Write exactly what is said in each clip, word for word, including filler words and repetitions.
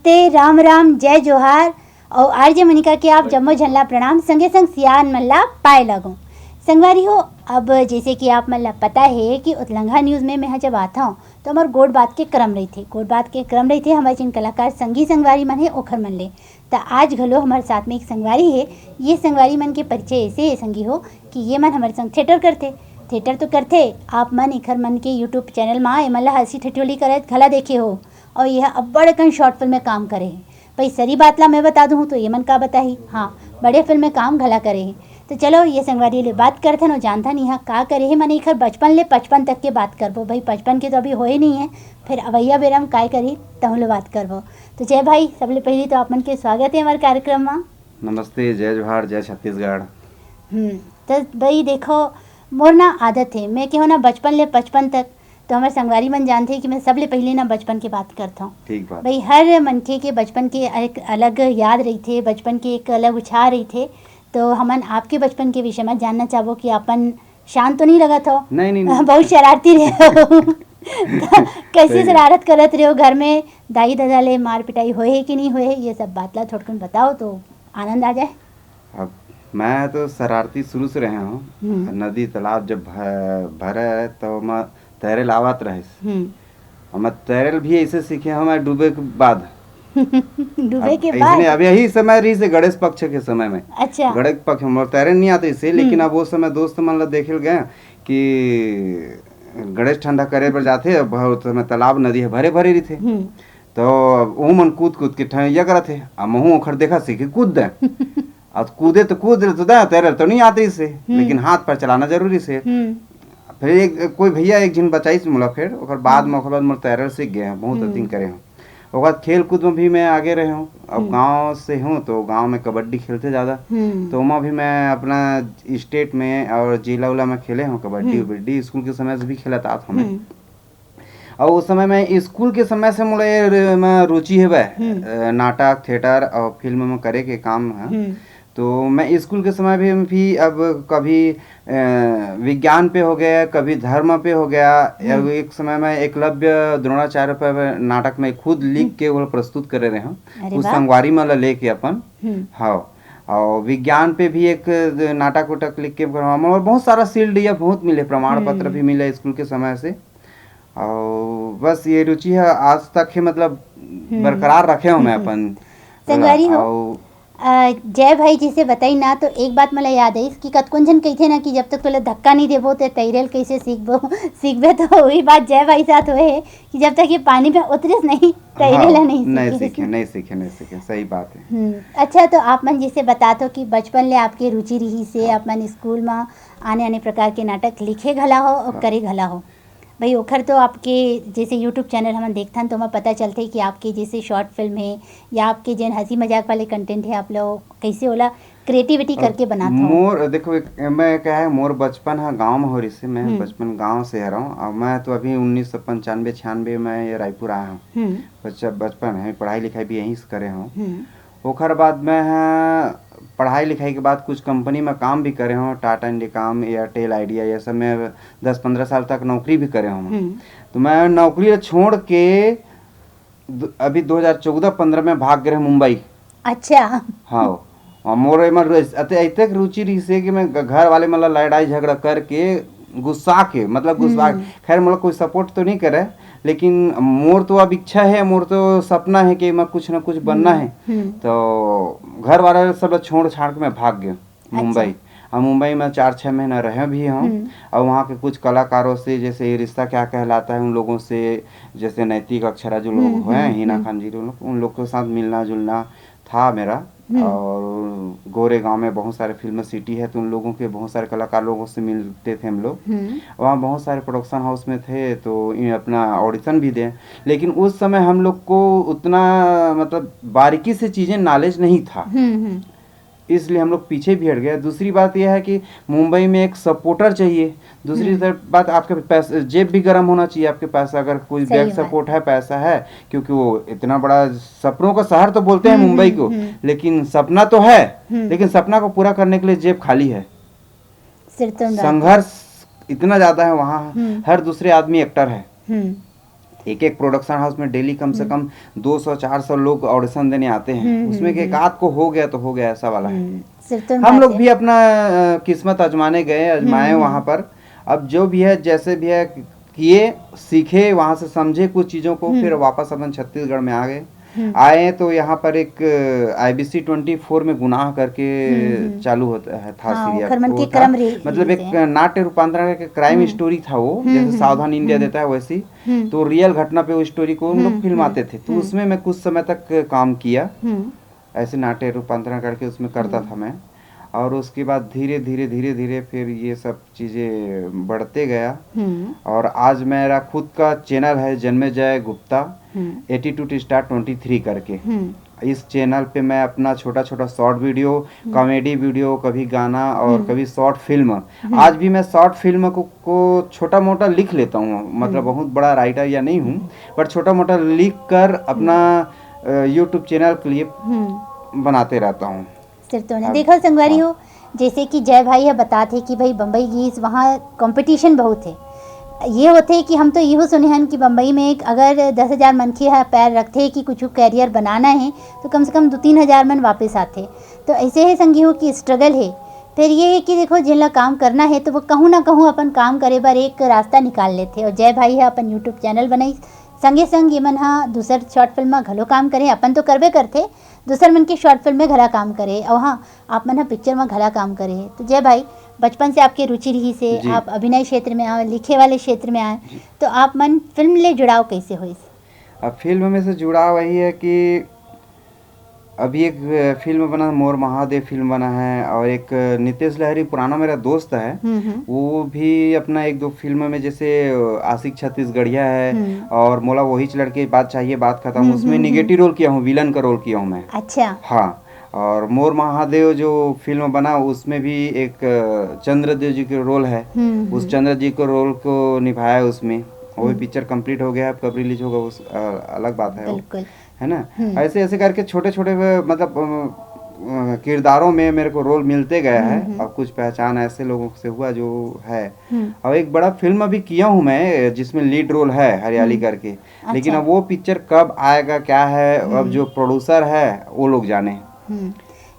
ते राम राम, जय जोहार। और आरजे मनिका के आप जम्मो झन ला प्रणाम, संगे संग सियान मन ला पाए लागो। संगवारी हो, अब जैसे कि आप मन ला पता है कि उतलंघा न्यूज में मैं जब आता हूँ तो हमार गोठ बात के क्रम रहिथे, गोठ बात के क्रम रहिथे हमारे जिन कलाकार संगी संगवारी मन है ओखर मन ले। त आज घलो हमारे साथ में एक संगवारी है। ये संगवारी मन के परिचय ऐसे है संगी हो कि ये मन हमारे संग थिएटर करथे। थिएटर तो करथे, आप मन एखर मन के यूट्यूब चैनल मा एमन ला हंसी ठिठोली करत घला देखे हो। और यह अब्बड़ अकन शॉर्ट फिल्म में काम करे हे। भाई सरी बात ला मैं बता दूँ तो ये मन का बताही, हाँ, बड़े फिल्म में काम घला करे हे। तो चलो ये संगवारी ले बात करथन और जानथन यहाँ का करे हे। मैंने एखर बचपन ले पचपन तक के बात करबो भाई, पचपन के तो अभी होए नहीं है, फिर अवैया बेरा में काय करी तहु ले बात करबो। तो जय भाई, सबले पहली तो आप मन के स्वागत है हमारे कार्यक्रम में। नमस्ते, जय जोहार, जय छत्तीसगढ़। हम्म, तो भाई देखो, मोर ना आदत है, मैं कहो ना बचपन ले पचपन तक, तो हमारे संगवारी मन जानथे कि मैं सबले पहले ना बचपन के बात करता हूँ। ठीक बात। भाई हर मनखे के बचपन के एक अलग याद रहिथे, बचपन के एक अलग उछाह रहिथे। तो हमन आपके बचपन के विषय में जानना चाहबो कि अपन शांत तो नहीं लगत हो? नहीं, नहीं, नहीं। बहुत शरारती रहे हो। कैसे सही है। शरारत करत रहे हो घर में? दाई ददा ले मार पिटाई होए है कि नहीं होए है? ये सब बात ला थोड़कन बताओ तो आनंद आ जाए। अब मैं तो शरारती शुरू से रहे हूँ। हम्म। नदी तालाब जब भ-, भरे तो मैं तैरे लावत रहे। हम्म। और मैं तैरल भी ऐसे सीखे हूँ, मैं डूबे के बाद। डूबे अब के ऐसने, बाद? अब यही समय रही से गणेश पक्ष के समय में। अच्छा। गणेश पक्ष में तैरे नहीं आते इसे, लेकिन हम्म। अब वो समय दोस्त मन ला देखे गए कि गणेश ठंडा करे बर जाथे, अब बहुत समय तालाब नदी है भरे भरे रहिथे। हम्म। तो वो मन कूद कूद के ठंडा करत हे, अब महू ओखर देखा सीखे कूद दे। अब कूदे तो कूद ले तो दे, तैरल तो नहीं आते इसे, हम्म। लेकिन हाथ पैर चलाना जरूरी से। हम्म। फिर एक कोई भैया एक झिन बचाइस मोला, फिर ओकर बाद हम्म। में, ओकर बाद मोर तैरल सीख गए हैं, बहुत हम्म। अतिन करे हैं। ओकर बाद खेल कूद में भी मैं आगे रहे हूँ। अब हम्म। गांव से हूँ तो गांव में कबड्डी खेलते ज़्यादा, हम्म। तो ओमा भी मैं अपना स्टेट में और जिला उला में खेले हूँ कबड्डी हम्म। उबड्डी, स्कूल के समय से भी खेलत आत हूँ मैं। हम्म। और उस समय मैं स्कूल के समय से मोला ये र-, में रुचि हेवय, हम्म। अ, नाटक, थिएटर और फिल्म में करे के काम है। हम्म। तो मैं स्कूल के समय भी, भी अब कभी, अ, विज्ञान पे हो गया, कभी धर्म पे हो गया, या हम्म। एक समय मैं एकलव्य द्रोणाचार्य पर नाटक में खुद लिख हम्म। के वो प्रस्तुत करे रहे हूँ। अरे कुछ वाह। संगवारी मन ला लेके अपन। हम्म। हाँ। और विज्ञान पे भी एक नाटक उटक लिख के करवा, और बहुत सारा शील्ड या बहुत मिले, प्रमाण पत्र हम्म। भी मिले स्कूल के समय से। और बस ये रुचि है आज तक है, मतलब, हम्म। बरकरार रखे हूँ मैं हम्म। अपन। संगवारी हो, और अ, जय भाई जी से बताई ना, तो एक बात मोला याद आइस कि कतकोन झन कहिथे ना कि जब तक तोला धक्का नहीं देबो, ते तैरेल कैसे सीखबो? सीखबे तो वही बात जय भाई साथ हुए है कि जब तक ये पानी में उतरिस नहीं, तैरेल हाँ, नहीं नहीं सीखे। सीखे, नहीं सीखे, नहीं सीखे, सही बात है। हम्म, अच्छा, तो आप मन जैसे बतात हो कि बचपन ले आपके रुचि रही से, हाँ। आप मन स्कूल में आने आने प्रकार के नाटक लिखे घला हो और हाँ। करे घला हो। भाई, ओखर तो आपके जैसे यूट्यूब चैनल हमन देखथन, तो ओमा पता चलथे कि आपके जैसे शॉर्ट फिल्म है या आपके जेन हंसी मजाक वाले कंटेंट है, आप लोग कैसे ओला क्रिएटिविटी अब करके बनात हो? मोर, देखो, एक, मैं क्या है, मोर बचपन है गांव में हो रही से, मैं हम्म। बचपन गांव से रहा हूँ। और मैं तो अभी उन्नीस सौ पंचानवे छियानवे में ये रायपुर आया हूँ। हम्म। बच्चा बचपन है, पढ़ाई लिखाई भी यहीं से करे हूँ। हम्म। ओखर बाद मैं, हाँ, पढ़ाई लिखाई के बाद कुछ कंपनी में काम भी करे हूँ, टाटा इंडिकॉम, एयरटेल, आइडिया, ये सब में दस पन्द्रह साल तक नौकरी भी करे हूँ। हम्म। तो मैं नौकरी छोड़ के दु-, अभी दो हज़ार चौदह पन्द्रह में भाग गए मुंबई। अच्छा। हाँ। और मोर एमा रु-, अते, अते रुचि रही से कि मैं घ-, घर वाले मतलब लड़ाई झगड़ा करके गुस्सा के, मतलब गुस्सा हम्म। खैर, मतलब कोई सपोर्ट तो नहीं करे, लेकिन मोर तो अब इच्छा है, मोर तो सपना है कि मैं कुछ ना कुछ बनना हम्म, है। हम्म। तो घर वाले सब छोड़ छाड़ के मैं भाग गया मुंबई। अच्छा। और मुंबई में चार छः महीना रहे भी हूँ। हम्म। और वहाँ के कुछ कलाकारों से, जैसे ये रिश्ता क्या कहलाता है, उन लोगों से, जैसे नैतिक अक्षरा जो लोग हम्म, हुए हैं, हम्म, हिना हम्म। खान जी, उन लोग, उन लोग के साथ मिलना जुलना था मेरा। हम्म। और गोरेगांव में बहुत सारे फिल्म सिटी है, तो उन लोगों के बहुत सारे कलाकार लोगों से मिलते थे हम लोग। हम्म। वहाँ बहुत सारे प्रोडक्शन हाउस में थे, तो ये अपना ऑडिशन भी दें, लेकिन उस समय हम लोग को उतना, मतलब, बारीकी से चीज़ें नॉलेज नहीं था। हम्म, हम्म। इसलिए हम लोग पीछे भी हट गए। दूसरी बात यह है कि मुंबई में एक सपोर्टर चाहिए। दूसरी हम्म। तरफ बात, आपके पैसे, जेब भी गर्म होना चाहिए आपके पास, अगर कोई सही बैक बात। सपोर्ट है, पैसा है, क्योंकि वो इतना बड़ा सपनों का शहर तो बोलते हैं हम्म, मुंबई हम्म, को, हम्म। लेकिन सपना तो है, हम्म। लेकिन सपना को पूरा करने के लिए जेब खाली है। सिर तो उंदा संघर्ष इतना ज़्यादा है वहाँ, हम्म। हर दूसरे आदमी एक्टर है। हम्म। एक एक प्रोडक्शन हाउस में डेली कम से हम्म। कम दो सौ चार सौ लोग ऑडिशन देने आते हैं। हम्म, उसमें हम्म, के एक हम्म। आध को हो गया तो हो गया, ऐसा वाला है। हम्म, सिर्फ तो हम बात लोग है। भी अपना अ, किस्मत आजमाने गए, आजमाए हम्म, वहाँ पर। अब जो भी है, जैसे भी है, किए, सीखे, वहाँ से समझे कुछ चीज़ों को, हम्म। फिर वापस अपन छत्तीसगढ़ में आ गए। हम्म। आए तो यहाँ पर एक आईबीसी ट्वेंटी फोर में गुनाह करके हम्म, हम्म। चालू होता है, था हाँ, सीरियल ओखर मन वो के था। क्रम रही मतलब एक से। नाट्य रूपांतरण करके क्राइम हम्म। स्टोरी था वो, हम्म, जैसे हम्म, सावधान इंडिया हम्म। देता है वैसी। हम्म। तो रियल घटना पे उस स्टोरी को हम हम्म, लोग फिल्माते हम्म, थे। तो हम्म। उसमें मैं कुछ समय तक काम किया, हम्म। ऐसे नाट्य रूपांतरण करके उसमें करता हम्म। था मैं। और उसके बाद धीरे धीरे धीरे धीरे फिर ये सब चीज़ें बढ़ते गया। हम्म। और आज मेरा खुद का चैनल है, जन्मेजय गुप्ता हम्म। एटीट्यूड स्टार ट्वेंटी थ्री करके। हम्म। इस चैनल पे मैं अपना छोटा छोटा शॉर्ट वीडियो, कॉमेडी वीडियो, कभी गाना और हम्म। कभी शॉर्ट फिल्म। हम्म। आज भी मैं शॉर्ट फिल्म को, को छोटा मोटा लिख लेता हूँ, मतलब हम्म। बहुत बड़ा राइटर या नहीं हूँ, बट छोटा मोटा लिख कर अपना यूट्यूब चैनल के लिए हम्म। बनाते रहता हूँ। सिर तो नहीं अब देखो संगवारी हाँ। हो, जैसे कि जय भाई ह बतात हे कि भाई बम्बई गीस, वहाँ कंपटीशन बहुत है। ये होथे कि हम तो इहो सुने हन कि बम्बई में एक अगर दस हजार मनखे ह पैर रखथे कि कुछ कैरियर बनाना है, तो कम से कम दो तीन हजार मन वापस आथे। तो ऐसे है संगी हो कि स्ट्रगल है। फिर ये है कि देखो, जेन ला काम करना है तो वो कहूँ ना कहूँ अपन काम करे बर एक रास्ता निकाल लेथे। और जय भाई ह अपन यूट्यूब चैनल बनाई, संगे संग ये मन ह दूसर शॉर्ट फिल्म में घलो काम करे, अपन तो करबे करथे, दूसर मन के शॉर्ट फिल्म में घला काम करे। और हाँ, आप मन ह पिक्चर में घला काम करे। तो जय भाई, बचपन से आपके रुचि रही से, जी। आप अभिनय क्षेत्र में आए, लिखे वाले क्षेत्र में आए, तो आप मन फिल्म ले जुड़ाव कैसे होइस? अब फिल्म में से जुड़ाव वही है कि अभी एक फिल्म बना, मोर महादेव फिल्म बना है, और एक नितेश लहरी, पुराना मेरा दोस्त है, हम्म, हम्म। वो भी अपना एक दो फिल्म में, जैसे आशिक छत्तीसगढ़िया है हम्म। और मोला वहीच लड़के बात चाहिए, बात खत्म, हम्म, उसमें हम्म, निगेटिव रोल किया हूँ, विलन का रोल किया हूँ मैं। अच्छा। हाँ, और मोर महादेव जो फिल्म बना, उसमें भी एक चंद्र देव जी के रोल है। हम्म, उस हम्म। चंद्र जी का रोल को निभाया है उसमें। वो भी हम्म। पिक्चर कंप्लीट हो गया है, अब कब रिलीज होगा, उस अ, अलग बात है वो, बिल्कुल। है ना? हम्म। ऐसे ऐसे करके छोटे छोटे, मतलब अ, अ, किरदारों में मेरे को रोल मिलते गए हम्म, हैं। हम्म। और कुछ पहचान ऐसे लोगों से हुआ जो है। हम्म। और एक बड़ा फिल्म अभी किया हूँ मैं, जिसमें लीड रोल है हरियाली हम्म। करके। लेकिन अच्छा। अब वो पिक्चर कब आएगा, क्या है, अब हम्म। जो प्रोड्यूसर है, वो लोग जाने। हम्म।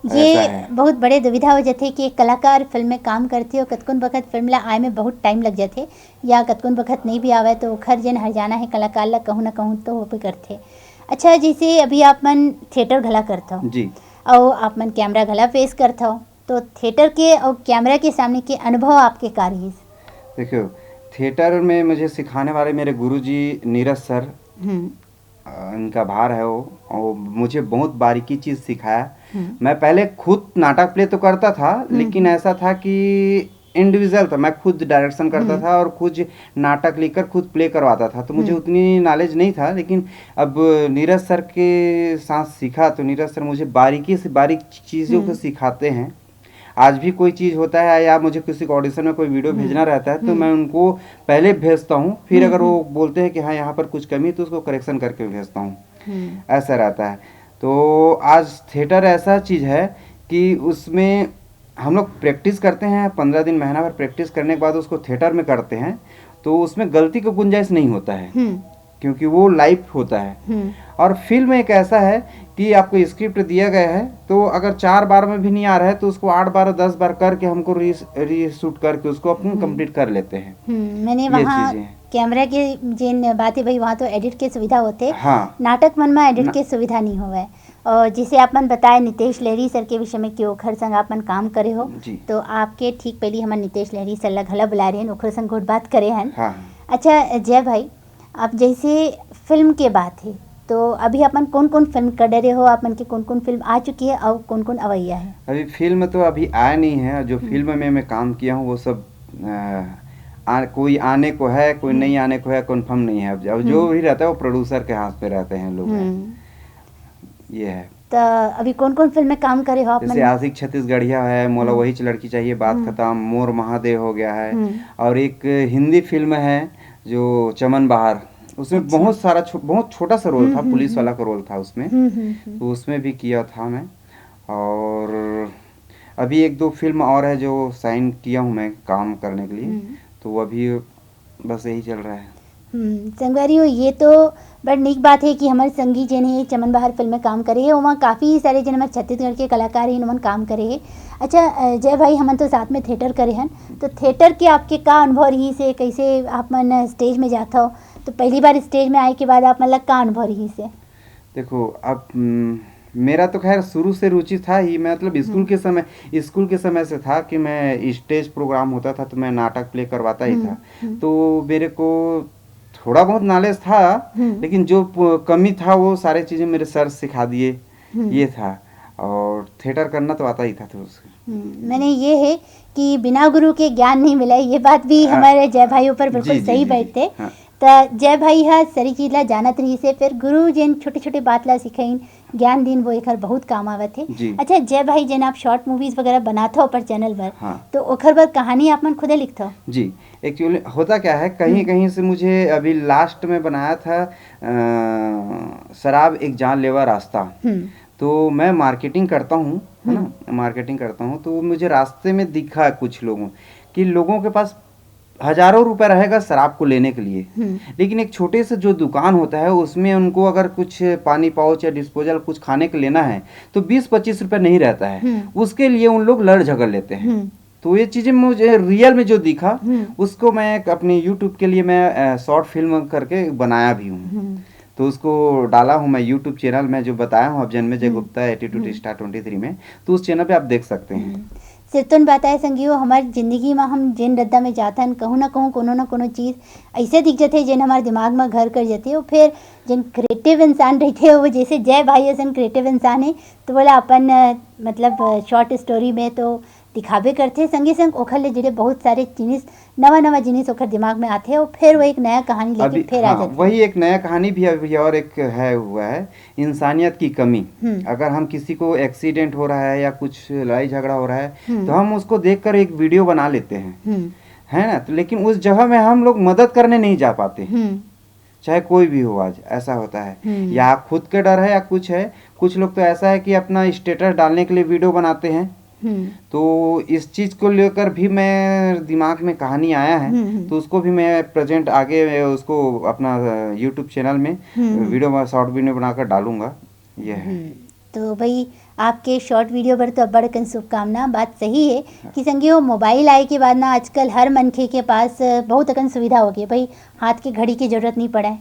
ऐसा ये है। बहुत बड़े दुविधा हो जाथे कि एक कलाकार फिल्म में काम करथे और कतकोन बखत फिल्म ला आए में बहुत टाइम लग जाथे, या कतकोन बखत नहीं भी आवे, तो ओखर जेन हरजाना है कलाकार ला, कहूँ ना कहूँ तो होबे करथे। अच्छा, जैसे अभी आप मन थिएटर घला करथव, जी। और आप मन कैमरा घला पेश करथव, तो थिएटर के और कैमरा के सामने के अनुभव आपके का रहिस? देखियो, थिएटर में मुझे सिखाने वाले मेरे गुरुजी नीरज सर, हम्म। अ, इनका आभार है वो, वो मुझे बहुत बारीकी चीज़ सिखाया। हम्म। मैं पहले खुद नाटक प्ले तो करता था, हम्म। लेकिन ऐसा था कि इंडिविजुअल था, मैं खुद डायरेक्शन करता हम्म। था और खुद नाटक लिखकर खुद प्ले करवाता था, तो मुझे हम्म। उतनी नॉलेज नहीं था। लेकिन अब नीरज सर के साथ सीखा, तो नीरज सर मुझे बारीकी से बारीक चीज़ों को हम्म। सिखाते हैं। आज भी कोई चीज़ होता है या मुझे किसी को ऑडिशन में कोई वीडियो हम्म। भेजना रहता है, तो हम्म। मैं उनको पहले भेजता हूँ, फिर हम्म, अगर वो हम्म। बोलते हैं कि हाँ, यहाँ पर कुछ कमी, तो उसको करेक्शन करके भेजता हूँ। हम्म। ऐसा रहता है। तो आज थिएटर ऐसा चीज़ है कि उसमें हम लोग प्रैक्टिस करते हैं, पंद्रह दिन, महीना भर प्रैक्टिस करने के बाद उसको थिएटर में करते हैं, तो उसमें गलती का गुंजाइश नहीं होता है, हम्म। क्योंकि वो लाइव होता है। हम्म। और फिल्म एक ऐसा है कि आपको स्क्रिप्ट दिया गया है, तो अगर चार बार में भी नहीं आ रहा है, तो उसको आठ बार, दस बार करके हमको री, रीशूट करके उसको अपन हम्म। कंप्लीट कर लेते हैं। हम्म, मैंने ये वहाँ चीज़ें हैं। कैमरा के जिन बातें भाई, वहाँ तो एडिट के सुविधा होथे। हाँ। नाटक मन में एडिट ना- के सुविधा नहीं होवे। और जिसे आप मन बताए नितेश लहरी सर के विषय में कि ओखर संग आप मन काम करे हो, जी। तो आपके ठीक पहली हमन नितेश लहरी सर ला घला बुलाए रहेन, ओखर संग घोट बात करे हन। हाँ। अच्छा जय भाई, आप जैसे फिल्म के बात है, तो अभी आप मन कौन कौन फिल्म कर डरे हो, आप मन के कौन कौन फिल्म आ चुकी है और कौन कौन अवैया है? अभी फिल्म तो अभी आया नहीं है, जो हम्म। फिल्म में मैं काम किया हूँ वो सब अ, आ, कोई आने को है, कोई हम्म। नहीं आने को है, कंफर्म नहीं है। अब, अब जो हम्म। भी रहता है वो प्रोड्यूसर के हाथ पे रहते हैं लोग हैं। हम्म। ये है। तो अभी कौन कौन फिल्म में काम करे हो आप जैसे मन? आशिक छत्तीसगढ़िया है, मोला हम्म। वहीच लड़की चाहिए, बात हम्म। खत्म, मोर महादेव हो गया है, हम्म। और एक हिंदी फिल्म है जो चमन बहार, उसमें अच्छा। बहुत सारा छो, बहुत छोटा सा रोल हम्म, था, हम्म, पुलिस हम्म। वाला का रोल था उसमें, हम्म, हम्म, हम्म। तो उसमें भी किया था मैं। और अभी एक दो फिल्म और है जो साइन किया हूँ मैं काम करने के लिए, हम्म। तो वो अभी बस यही चल रहा है। हम्म, संगवारी हो, ये तो बड़ नीक बात हे कि हमर संगी जेन हे चमन बहार फिल्म में काम करे हे, ओमा काफ़ी सारे जेन हमर छत्तीसगढ़ के कलाकार हे, ओमन काम करे हे। अच्छा, अ, जय भाई, हमन तो साथ में थिएटर करे हन, तो थिएटर के आपके का अनुभव रहिस हे? कैसे आप मन स्टेज में जात हव? तो पहली बार स्टेज में आए के बाद आप मन ला का अनुभव रहिस हे? देखो, अब, हम्म, मेरा तो खैर शुरू से रुचि था ही, मतलब, स्कूल हम्म। के समय, स्कूल के समय से था कि मैं स्टेज प्रोग्राम होता था, तो मैं नाटक प्ले करवाता ही हम्म, था। हम्म। तो मेरे को थोड़ा बहुत नॉलेज था, हम्म। लेकिन जो प-, कमी था, वो सारे चीज़ें मेरे सर सिखा दिए, हम्म। ये था। और थिएटर करना तो आता ही था, तो उसके हम्म, मैंने ये है कि बिना गुरु के ज्ञान नहीं मिला, ये बात भी हाँ। हमारे जय भाई ऊपर बिल्कुल जी, जी, सही जी, जी। बैठते। हाँ। त जय भाई ह सरी चीज ला जानत रहिस हे, फिर गुरु जेन छोटे-छोटे बात ला सिखाइन, ज्ञान दिन, वो एखर बहुत काम आवत हे। जी। अच्छा, जय भाई, जेन आप शॉर्ट मूवीज वगैरह बनात हो अपन चैनल पर, हाँ। तो ओखर बर कहानी आप मन खुदे लिखत हो? जी, एक्चुअली होता क्या है, कहीं हम्म। कहीं से मुझे अभी लास्ट में बनाया था, अ, शराब एक जानलेवा रास्ता। हम्म। तो मैं मार्केटिंग करता हूँ, है ना? हम्म। मार्केटिंग करता हूँ, तो मुझे रास्ते में दिखा कुछ लोगों कि लोगों के पास हज़ारों रुपए रहेगा शराब को लेने के लिए, हम्म। लेकिन एक छोटे से जो दुकान होता है, उसमें उनको अगर कुछ पानी पाउच या डिस्पोजल कुछ खाने के लेना है, तो बीस पच्चीस रुपए नहीं रहता है। हम्म। उसके लिए उन लोग लड़ झगड़ लेते हैं। हम्म। तो ये चीज़ें मुझे रियल में जो दिखा, हम्म। उसको मैं एक अपनी YouTube के लिए मैं, अ, शॉर्ट फिल्म करके बनाया भी हूँ। हम्म। तो उसको डाला हूँ मैं YouTube चैनल में, जो बताया हूँ आप, जन्मेजय हम्म। गुप्ता एटीट्यूड हम्म। स्टार ट्वेंटी थ्री में, तो उस चैनल पे आप देख सकते हैं। हम्म। सिरतोन बात आय संगी हो, हमर जिंदगी म हम जेन रद्दा में जाथन, कहूँ ना कहूँ कोनो ना कोनो चीज अइसे दिख जथे, जेन हमर दिमाग म घर कर जथे। अउ फिर जेन क्रिएटिव इंसान रहिथे, वो जैसे जय भाई असन क्रिएटिव इंसान हे, तो बोला अपन, अ, मतलब, अ, शॉर्ट स्टोरी में तो दिखाबे करथे, संगे संग ओखर ले जुड़े बहुत सारे जिनिस, नवा नवा जिनिस ओखर दिमाग में आथे, अउ फिर वो एक नया कहानी लेके अभी, फिर आ हाँ, जाथे। वही एक नया कहानी भी अभी और एक है, हुआ है, इंसानियत की कमी। हम्म। अगर हम किसी को एक्सीडेंट हो रहा है या कुछ लड़ाई झगड़ा हो रहा है, हम्म। तो हम उसको देखकर एक वीडियो बना लेते हैं, हम्म। है ना? तो लेकिन उस जगह में हम लोग मदद करने नहीं जा पाते, हम्म। चाहे कोई भी हो, आज ऐसा होता है, हम्म। या खुद के डर है या कुछ है। कुछ लोग तो ऐसा है कि अपना स्टेटस डालने के लिए वीडियो बनाते हैं। हम्म। तो इस चीज को लेकर भी मैं, दिमाग में कहानी आया है, हम्म, हम्म। तो उसको भी मैं प्रेजेंट आगे उसको अपना YouTube चैनल में हम्म, हम्म। वीडियो में, शॉर्ट वीडियो बनाकर डालूंगा। ये है। हम्म, तो भाई, आपके शॉर्ट वीडियो बर तो अब्बड़ अकन शुभकामना। बात सही है हाँ। कि संगी हो, मोबाइल आए के बाद ना आजकल हर मनखे के पास, अ, बहुत अकन सुविधा हो गई। भाई, हाथ के घड़ी की जरूरत नहीं पड़े,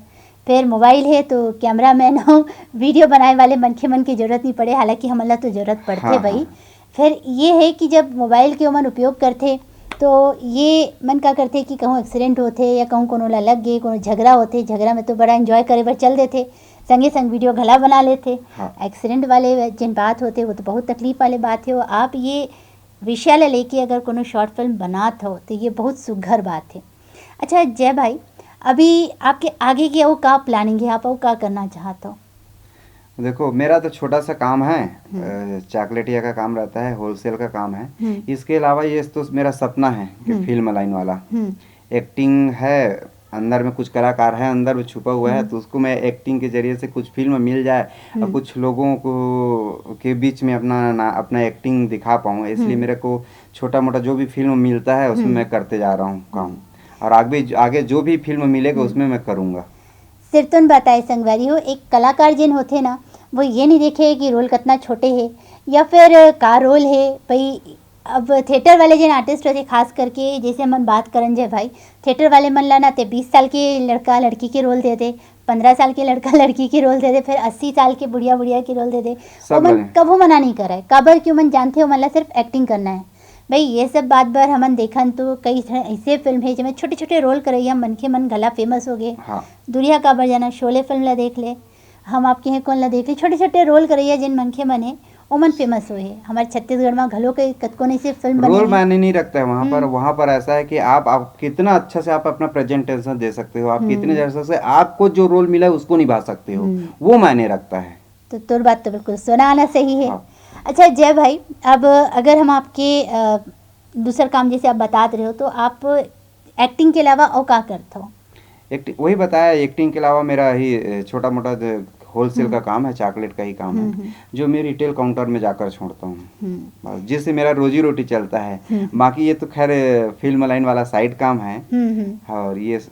फिर मोबाइल है तो कैमरामैन हो, वीडियो बनाए वाले मनखे मन की जरूरत नहीं पड़े, हालांकि हमन ला तो जरूरत पड़थे हाँ, भाई। हाँ। फिर ये है कि जब मोबाइल के ओमन उपयोग करथे, तो ये मन का करथे कि कहूँ एक्सीडेंट होथे या कहूँ कोनो ला लग गे, कोनो झगड़ा होथे, झगड़ा में तो बड़ा एंजॉय करे बर चल देथे, संगे संग वीडियो घला बना लेथे। हाँ। एक्सीडेंट वाले जेन बात होथे, वो तो बहुत तकलीफ वाले बात है। वो आप ये विषय ला लेके अगर कोनो शॉर्ट फिल्म बनात हो, तो ये बहुत सुघर बात है। अच्छा जय भाई, अभी आपके आगे के अउ का प्लानिंग है, आप अउ का करना चाहत हो? देखो, मेरा तो छोटा सा काम है, हम्म। अ, चॉकलेटिया का काम रहता है, होलसेल का काम है। हम्म। इसके अलावा ये तो मेरा सपना है कि हम्म। फिल्म लाइन वाला। हम्म। एक्टिंग है, अंदर में कुछ कलाकार है, अंदर में छुपा हुआ है, हम्म। तो उसको मैं एक्टिंग के जरिए से कुछ फिल्म मिल जाए और हम्म। कुछ लोगों को, के बीच में अपना ना, अपना एक्टिंग दिखा पाऊँ, इसलिए हम्म। मेरे को छोटा मोटा जो भी फिल्म मिलता है, उसमें हम्म। मैं करते जा रहा हूँ काम। और आगे, आगे जो भी फिल्म मिलेगा, हम्म। उसमें मैं करूँगा। सिरतोन बताए संगवारी हो, एक कलाकार जेन होथे ना, वो ये नहीं देखे कि रोल कितना छोटे है या फिर का रोल है। भाई, अब थिएटर वाले जेन आर्टिस्ट होथे, खास करके जैसे हमन बात करन जय भाई, थिएटर वाले मन ला ना ते बीस साल के लड़का लड़की के रोल दे दे, पंद्रह साल के लड़का लड़की के रोल दे दे, फिर अस्सी साल के बुढ़िया बुढ़िया के रोल दे दे। सब ओमन बने। कभू मना नहीं करे, काबर कि ओमन जानथे ओमन ला सिर्फ एक्टिंग करना है। भाई, ये सब बात बर हमन देखन तो कई ठन ऐसे फिल्म हे, जेमे छोटे-छोटे रोल करइया मनखे मन घला फेमस हो गे। हाँ। दूरिहा काबर जाना, शोले फिल्म ला देख ले, हम आपके हैं कौन ला देख ले, छोटे-छोटे रोल करइया जेन मनखे मन हे, ओमन फेमस होए हे। हमारे छत्तीसगढ़ में घलो कई कतकोन ऐसे फिल्म बने रोल हे। मायने नहीं रखता है वहाँ पर। हम्म। वहाँ पर ऐसा है कि आप, आप कितना अच्छा से आप अपना प्रेजेंटेशन दे सकते हो, आप कितने हम्म। अच्छा से आपको जो रोल मिला है उसको निभा सकते हो, हम्म। वो मायने रखता है। तो तोर बात तो बिल्कुल सोना आना सही है। हाँ। अच्छा जय भाई, अब अगर हम आपके, अ, दूसर काम जैसे आप बतात रहे हो, तो आप एक्टिंग के अलावा अउ का करत हो? एक्टिंग, वही बताया, एक्टिंग के अलावा मेरा ही, अ, छोटा मोटा जो होलसेल हम्म। का काम है, चॉकलेट का ही काम है, हम्म, हम्म। जो मैं रिटेल काउंटर में जाकर छोड़ता हूँ। हम्म। बस, जिससे मेरा रोजी रोटी चलता है। हम्म। बाकी ये तो खैर, अ, फिल्म लाइन वाला साइड काम है। हम्म, हम्म। और ये स-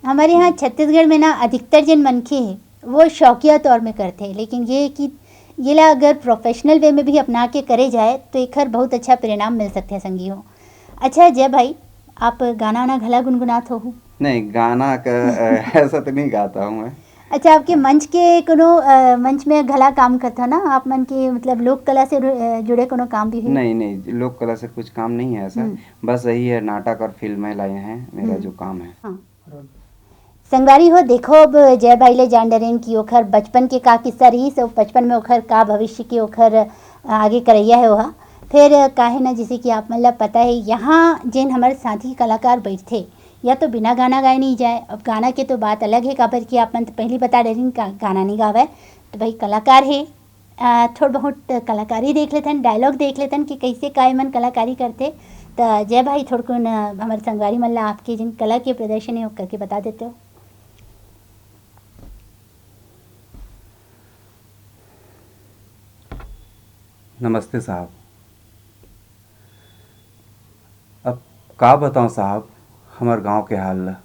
हमारे यहाँ छत्तीसगढ़ में ना अधिकतर जिन मनखे हे वो शौकिया तौर में करथे, लेकिन ये कि ये ला अगर प्रोफेशनल वे में भी अपना के करे जाए तो एकर बहुत अच्छा परिणाम मिल सकथे संगी हो। अच्छा जय भाई, आप गाना वाना घला गुनगुनात हो? नहीं, गाना का ऐसा तो नहीं गाता हूँ मैं। अच्छा, आपके मंच के कोनो अ, मंच में घला काम करता ना आप मन के, मतलब लोक कला से रु- अ, जुड़े कोनो काम भी है? नहीं नहीं, लोक कला से कुछ काम नहीं है ऐसा। बस यही है, नाटक और फिल्में लाए हैं, मेरा जो काम है। हाँ। संगवारी हो, देखो अब जय भाई ले जान डरेन कि ओखर बचपन के का किस्सा रहिस, अउ बचपन में ओखर का भविष्य के ओखर आगे करैया है ओहा। फिर काहे ना, जैसे कि आप मन ला पता है, यहाँ जेन हमर साथी कलाकार बैठथे या तो बिना गाना गाए नहीं जाए। अब गाना के तो बात अलग है, काबर कि आप मन तो पहली बता डरेन का गाना नहीं गावे, तो भाई कलाकार है। आ, थोड़ बहुत कलाकारी देख लेथन, डायलॉग देख लेथन कि कैसे काय मन कलाकारी करथे। त जय भाई, थोड़कुन अ, हमर संगवारी मन ला आपके जिन कला के प्रदर्शन है ओकर के बता देते हो। नमस्ते साहब। अब का बताऊं साहब, हमर गांव के हाल ला।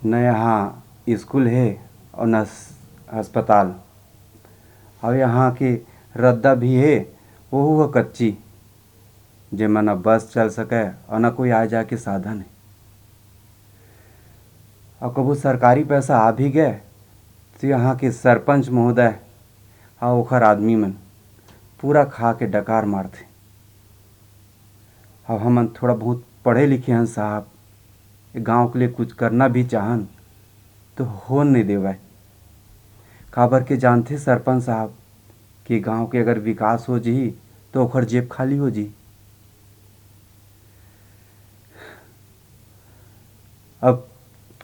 न यहाँ स्कूल है और न स- अस्पताल। और यहाँ के रद्दा भी है, वहू ह कच्ची, जेमा न बस चल सके और न कोई आए जाए के साधन है। और कभू सरकारी पैसा आ भी गए तो यहाँ के सरपंच महोदय और ओखर आदमी मन पूरा खा के डकार मारथे। अब हमन थोड़ा बहुत पढ़े लिखे हन साहब, गांव के लिए कुछ करना भी चाहन तो होन नहीं देवय। काबर के जानथे सरपंच साहब कि गांव के अगर विकास हो जही तो ओखर जेब खाली हो जही। अब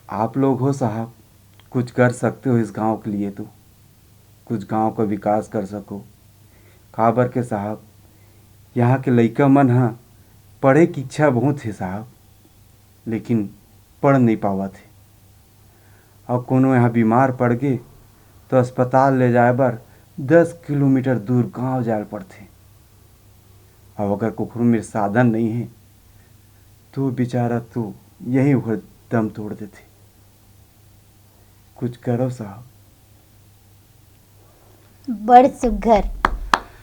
आप लोग हो साहब, कुछ कर सकते हो इस गांव के लिए तो, कुछ गांव का विकास कर सको। काबर के साहब, यहाँ के लइका मन ह पढ़े की इच्छा बहुत है साहब, लेकिन पढ़ नहीं पावत है। और कोनो यहाँ बीमार पड़ गे तो अस्पताल ले जाए बर दस किलोमीटर दूर गांव जाए पड़थे। अब अगर कुखरू में साधन नहीं है तो बेचारा तो यहीं ओकर दम तोड़ देथे। कुछ करो साहब। बड़ सुग्घर।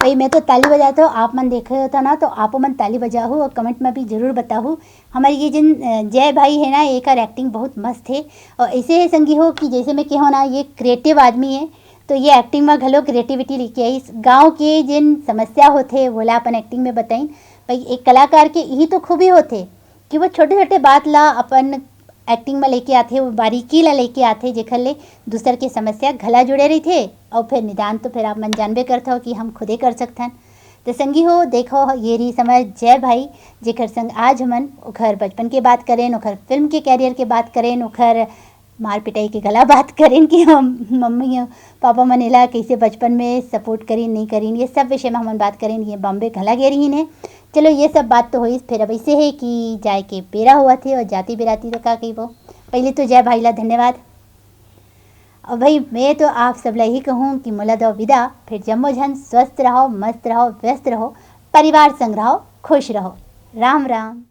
भाई, मैं तो ताली बजाता हूँ, आप मन देखे होता ना तो आप मन ताली बजाहू और कमेंट में भी जरूर बताहू। हमारे ये जिन अ, जय भाई है ना, एकर एक्टिंग बहुत मस्त है। और ऐसे है संगी हो कि जैसे मैं कहो ना, ये क्रिएटिव आदमी है, तो ये एक्टिंग में घलो क्रिएटिविटी लेके आई। इस गांव के जिन समस्या होथे वोला अपन एक्टिंग में बताइन। भाई, एक कलाकार के यही तो खूबी होथे कि वो छोटे छोटे बात ला अपन एक्टिंग में लेके आथे, वो बारीकी ला लेके आथे, जेखर ले दूसर के समस्या घला जुड़े रहिथे। और फिर निदान तो फिर आप मन जानबे करथव कि हम खुदे कर सकथन। तो संगी हो, देखो, ये रही समझ जय भाई, जेकर संग आज हमन ओखर बचपन के बात करेन, ओखर फिल्म के कैरियर के बात करेन, ओखर मार पिटाई के घला बात करेन कि हम मम्मी पापा मन एला कैसे बचपन में सपोर्ट करीन नहीं करीन, ये सब विषय में हमन बात करेन। ये बॉम्बे घला गे रहीन है। चलो, ये सब बात तो होइस, फिर अब ऐसे है कि जाए के बेरा हुआ थे और जाती बेराती तो का कहिबो। पहले तो जय भाई ला धन्यवाद। और भाई, मैं तो आप सब ला ही कहूँ कि मोला दो विदा। फिर जम्मो झन स्वस्थ रहो, मस्त रहो, व्यस्त रहो, परिवार संग रहो, खुश रहो। राम राम।